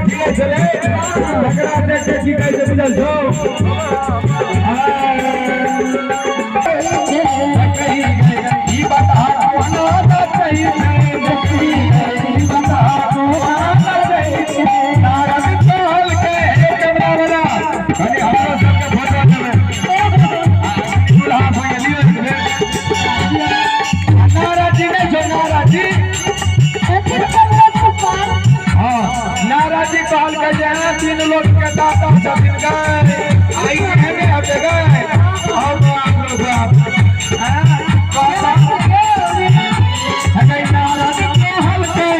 खिलै छलै तकरा देख के की कहै छै बुझल छौ? ई बता कोना नचै छै, देखी ई बता कोना नचै छै। नारद कहलकै, हे कैमरा वाला, कनि हमरो सबके फोटो देबै। दूल्हा संगे लियौ एक बेर। नारद जी नहि छौ, नारद जी। हाँ, नारद जी कहलकै जे अहाँ तीन लोक के दाता छथिन गै, आई एहने हेतै गै। आओ बाप रे बाप। हाँ, हे गै नारद कहलकै,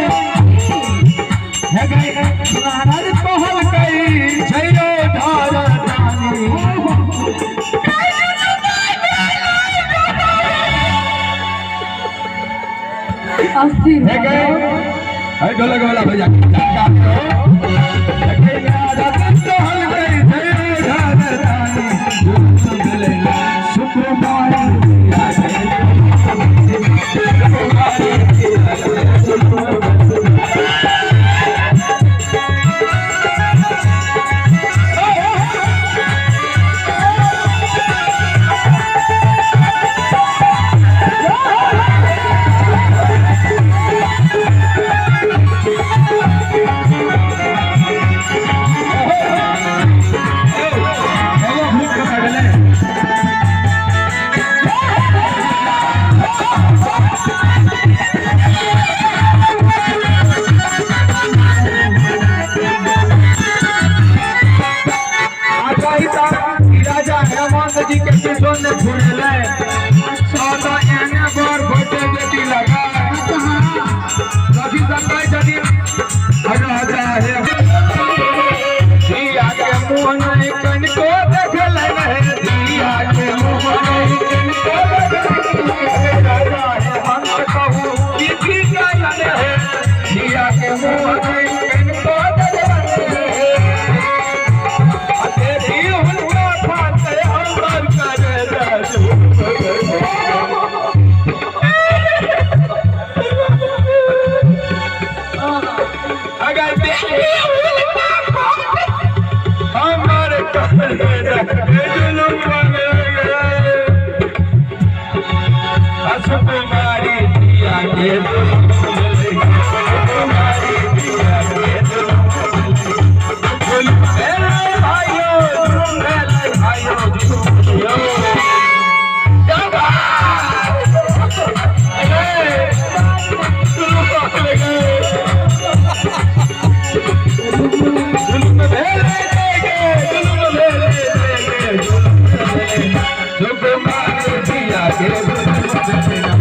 हे गै नारद कहलकै, जइयो ढार रानी। अस्थिर। हे गै, हे ढोलक वाला भैया, झटका दियौ। हे गै नारद कहलकै, जइयो ढार रानी। सुकुमारी। एगो भूत कतऽ गेलै? आ कही तऽ ई राजा हेमंत जी के किछो नहि फुरेलै। तऽ एहने बर भेटै बेटी लगा। सखी सब कहै छथिन, राजा हे धिया के मुँह नहि कनिको देखलै हे, धिया के मुँह नहि कनिको देखलै। राजा हेमंत कहू की की कयल हे, धिया के मुँह नहि कनिको देखलै हे। देखी हुनका खाते हमर करे। अगर देखी हुनका खाते हमर करे जुलुम गए। सुकुमारी धिया के सुकुमारी धिया के जुलुम भेलै भाइयो, जुलुम भेलै भाइयो, जुलुम जुलुम भेलै गे, जुलुम भेलै गे, जुलुम भेलै। सुकुमारी धिया के जुलुम भेलै।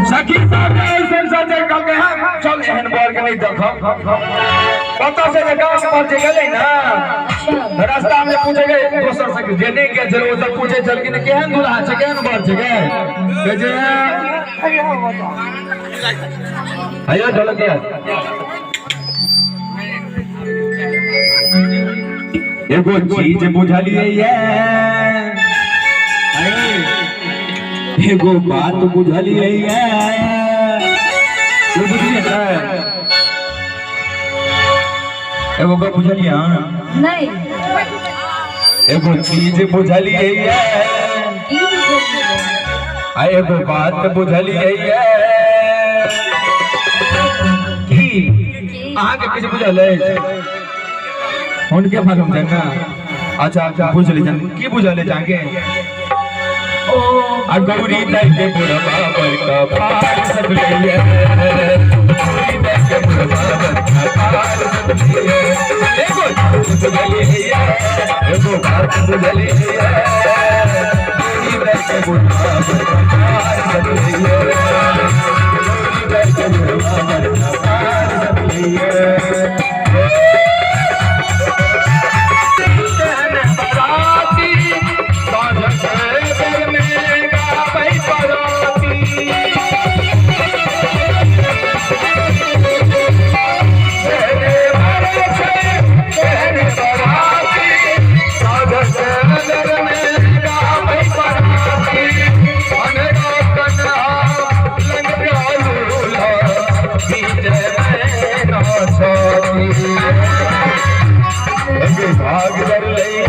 सखी साहब ऐसन सजे कहलकै, हम चल एहन बर के नहीं देखब। कतऽ से जे गाम पर जे गेलै ने, रास्ता में पूछे गए दोसर से जे नहीं गेल छलै, ओ सब पूछे छलखिन, केहन दूल्हा छै, केहन बर छै गे? कहै छै, अयो ढोलक दिया। एगो चीज बुझलियै ये, एगो बात बुझलियै ये। बुझलियै ने? एगो गप बुझलियै अहाँ? नहीं। एगो चीज बुझलियै ये की बुझलियै? आ एगो बात बुझलियै ये। की अहाँके किछु बुझल अछि? हुनके मालूम छै ने। अच्छा अच्छा, बुझ लै की बुझल अछि अहाँके? ओ। आ गौरी दाई के बुढ़वा बड़का पार सकलैये, गौरी दाई के बुढ़वा बड़का पार सकलैये। एगो बुझलियै, एगो बात बुझलियै, गौरी दाई के बुढ़वा बड़का पार सकलैये, गौरी दाई के बुढ़वा बड़का पार सकलैये। बाराती साँझक के भाग धर लइए।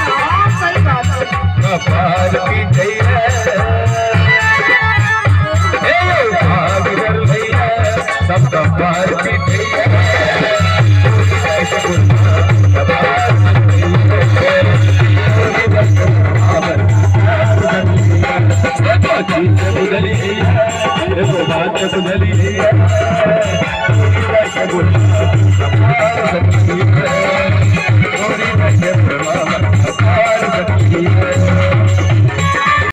हाँ, सही बात है। कपार पीटैया, ए भाग धर लइए, सब कपार पीटैया। एगो चीज बुझलिए, एगो बात बुझलिए।